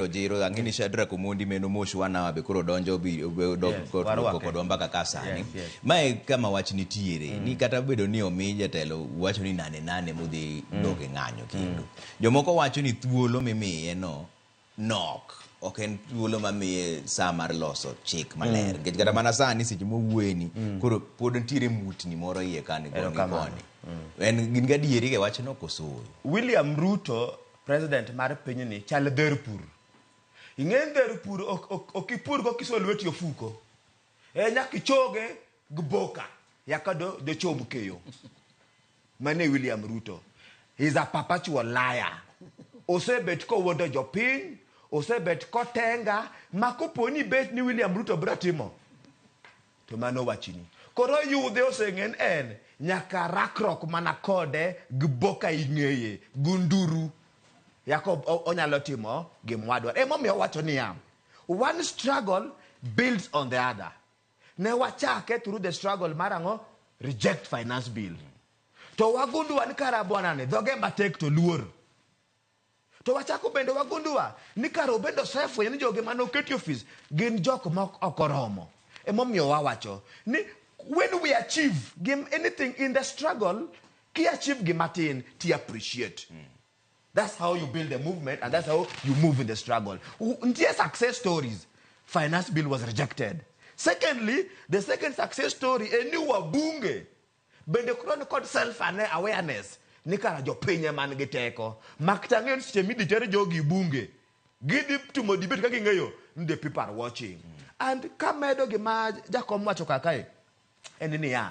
Ojiro ang'e ni Shadrack Omondi meno Mosh wanawa be koro donjo dok Yes, warwake. kodwa mbaka ka sani. Yes. Mae kama wach nitiere ni kata bedo ni omi jatelo wacho ni nane nane modhi dok e ng'anyo kendo. Jomoko wacho ni thuolo mimiye no nok. Ok en thuolo mamiye sa mar loso chik maler. Nikech kata mana sani seche mowuoyeni koro pod nitiere mutni moro iye kani koni Erokamano. koni. En gin gadieri e wachno koso ooyo? William Ruto, president mar pinyni, chal dher pur. Ing'e ni dher pur ok ipur go kiso lweti ofuko. E nyaka ichoge gi boka yaka do dochom keyo. Mane William Ruto. He's a perpetual liar. Osebet kowuondo jopiny, osebet kotenga, ma kopo ni bet ni William Ruto biro timo, to mano wachni. Koro yudhe oseng'e ni en nyaka rakruok mana kode gi boka ing'eye, gi nduru. Yaka onyalo timo gima wadwaro. Emomiyo owacho niya, one struggle builds on the other. Ne wachake through the struggle mar ang'o? Reject finance bill. To wagundua ni kara bwana ni dhoge matek to luor. To wachako bende wagundua ni kara obendo osefwenyo ni joge mane oketi ofis gin jok ma ok oromo. Emomiyo wawacho ni when we achieve anything in the struggle, ki achieve gima tin, ti appreciate. That's how you build a movement and that's how you move in the struggle. Nitie success stories. Finance bill was rejected. Secondly, the second success story en ni wabunge bende koro ni kod self awareness ni kara jopiny ema nigi teko. Mak tang'e ni seche midhi ter jogi bunge, gidhi timo debate ka ging'eyo ni the people are watching. And kamedo gima jakom wacho kakae, en niya,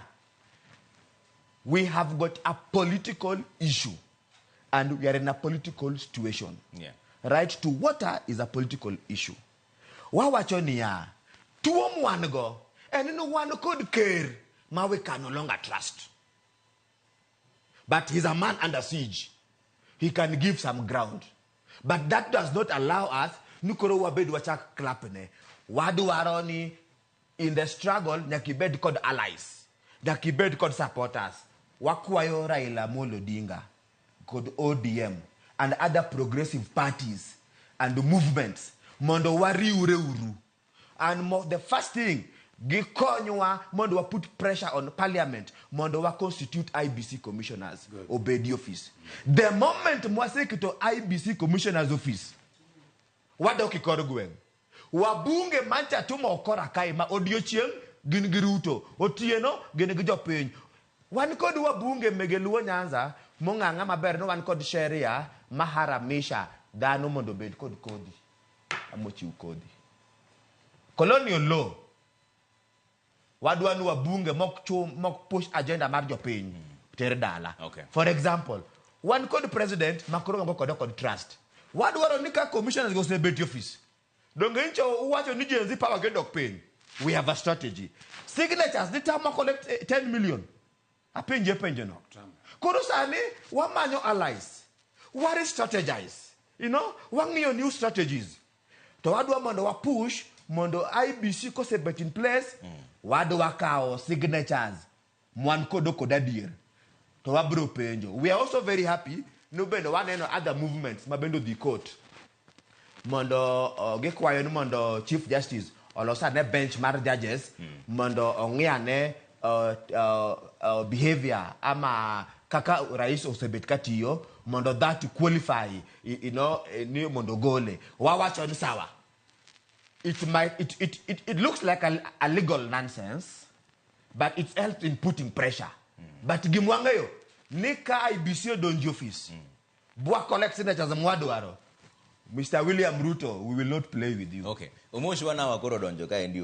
we have got a political issue and we are in a political situation. Right to water is a political issue. Wawacho niya, tuo mwan go en ni wan kod ker ma we can no longer trust. But he's a man under siege. He can give some ground. But that does not allow us ni koro wabed wachak clap ne. Wadwaro ni in the struggle nyaka ibed kod allies. Nyaka ibed kod supporters. Wakwayo Raila Amolo Odinga kod ODM and other progressive parties and movements mondo wariwre uru. And the first thing, gikonywa mondo wa put pressure on parliament mondo wa constitute IEBC commissioners obedi office. The moment mwaseketo IEBC commissioners office, wadok e kor gweng'. Wabunge mancha tumo okora kae ma odiochieng' gin gi Ruto, otieno gin gi jopiny. Wan kod wabunge mege Luo Nyanza mong'ang'a maber ni wan kod sheria maharamisha dhano mondo obed kod kodhi ama ochiw kodhi. Colonial law wadwa ni wabunge mok chum mok push agenda mar jopiny ter dala. For example, wan kod president ma koro wango kode kod trust. Wadwaro ni ka commissioners go osebet e office, donge nyicho uwacho ni Gen Z power gedok piny. We have a strategy. Signatures ni tama collect 10 million. Apenje penjo no. Koro sani wamanyo allies. Wa re-strategize. Wang'iyo new strategies. To wadwa mondo wa push mondo IEBC kosebet in place, wadwa kawo signatures mwan kodo kod adier. To wabro penjo. We are also very happy no bende waneno other movements ma bende odhi court. Mondo gikwayo ni mondo Chief Justice olos ane bench mar judges mondo ong'i ane behavior ama kaka rais osebet katiyo mondo that qualify ni mondo gole. Wawacho ni sawa. It looks like a legal nonsense, but it helps in putting pressure. But gimwang'eyo ni ka IEBC odonjo office, bwa collect signatures mwadwaro. Mr. William Ruto, we will not play with you. Okay. Omosh wanawa koro donjo ka endi.